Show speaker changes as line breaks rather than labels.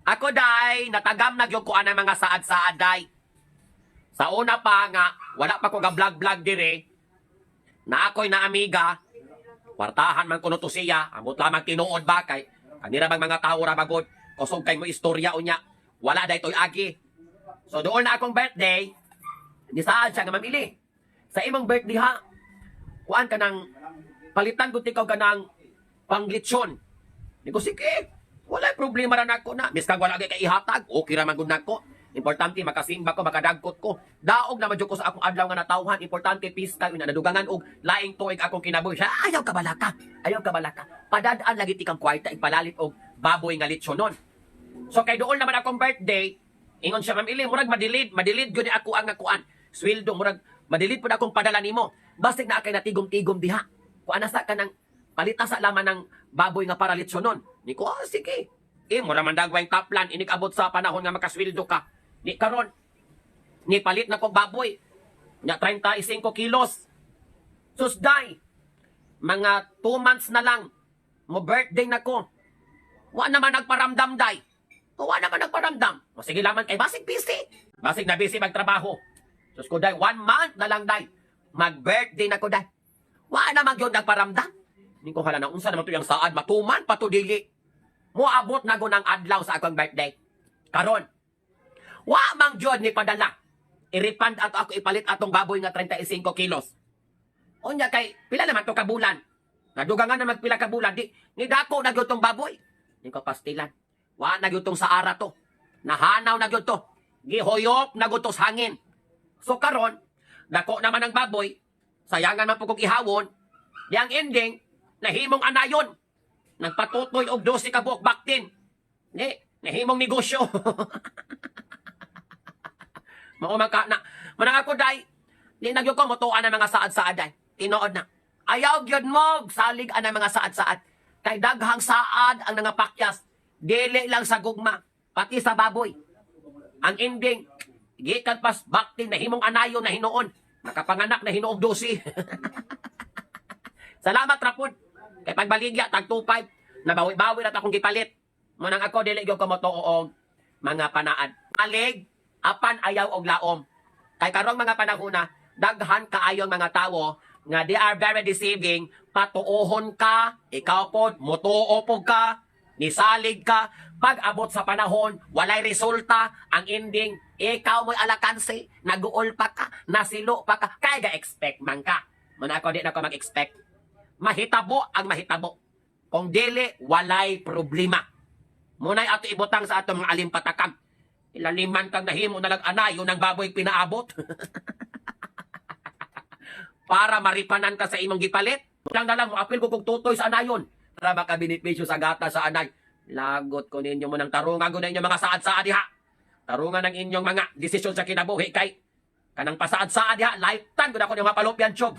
Ako day, natagam na gyud ko anang mga saad-saad, day. Sa una pa nga, wala pa ko ga-vlog-vlog dire, na ako'y na amiga, kwartahan man kuno to siya, amot lamang tinuod ba kay kanira bang mga tao ra bagod, kusog kay mo istorya unya, wala day to'y agi. So doon na akong birthday, nisaad siya nga mamili. Sa imong birthday ha, kuan ka ng palitan ko ikaw ka ng panglitsyon. Di ko, sige, wala problema ra nako na. Miskag wala kay ihatag, okay ra man gud nako. Importante makasimba ko, makadagkot ko. Daog na man jud ko sa akong adlaw nga natawhan. Importante piska yun nadugangan og laing tuig akong kinabuhi. Siya, ayaw ka balaka. Ayaw ka balaka. Padadaan lagi tikang kwarta ipalalit og baboy nga litsonon. So kay dool naman akong birthday, ingon siya, "Ma'am Ili, murag madilid, madilid gyud ni ako ang nakuan. Sweldo, murag madilid pud akong padala nimo. Basig na kay natigom-tigom diha. Kuan na sa kanang palita sa laman ng baboy nga para litsonon." Ni ko, "Ah, sige." Eh, mura man dagway taplan, inig abot sa panahon nga makasweldo ka. Ni karon, ni palit na kog baboy. Nya 35 kilos. Susday, mga 2 months na lang, mo birthday na ko. Wa naman nagparamdam, day. Wa naman nagparamdam. O sige laman kay basig busy. Basig na busy magtrabaho. Sus ko day, one month na lang day. Mag-birthday na ko, day. Wa naman gyud nagparamdam. Ni ko, hala na, unsa naman to yung saad matuman pa to dili. Moabot na ko ng adlaw sa akong birthday. Karon, wa mang gyud ni padala. I-refund ato ako ipalit atong baboy nga 35 kilos. Unya kay pila naman to ka bulan. Nadugangan na magpila ka bulan di ni dako na gyud tong baboy. Ni ko, pastilan. Wa na gyud tong saara to. Nahanaw na gyud to. Gihoyop na gyud to sa hangin. So karon, dako naman ang baboy, sayangan man po kong ihawon, di ang ending, nahimong anayon. Nagpatutoy og 12 ka buok baktin. Di, nahimong negosyo. Mao man ka na. Manang ako day, di na gyud ko motuan ang mga saad-saad day. Tinuod na. Ayaw gyud mo salig ang mga saad-saad. Kay daghang saad ang nangapakyas. Dili lang sa gugma, pati sa baboy. Ang ending, gikan pas baktin nahimong anayon na hinuon. Nakapanganak na hinuong 12. Salamat rapod. Kay pagbaligya tag 25 nabawi-bawi na akong gipalit. Manang ako dili gyud ko motoo og mga panaad. Alig apan ayaw og laom. Kay karong mga panahon na daghan kaayong mga tawo nga they are very deceiving, patuohon ka, ikaw pod motuo pod ka, nisalig ka, pag abot sa panahon, walay resulta, ang ending, ikaw mo'y alakansi, naguol pa ka, nasilo pa ka, kay ga-expect man ka. Man ako di na ko mag-expect. Mahitabo ang mahitabo. Kung dili, walay problema. Muna'y ato ibutang sa atong mga alimpatakam. Ilaliman kang nahimo na lang anayo ng baboy pinaabot. Para maripanan ka sa imong gipalit. Lang na lang, moapil ko kog tutoy sa anayon. Para makabenepisyo sa gata sa anay. Lagot ko ninyo mo ng tarungan ko na inyong mga saad-saad diha. Tarungan ng inyong mga desisyon sa kinabuhi kay kanang pasaad-saad diha, lifetime ko na ko yung mapalopyan chob.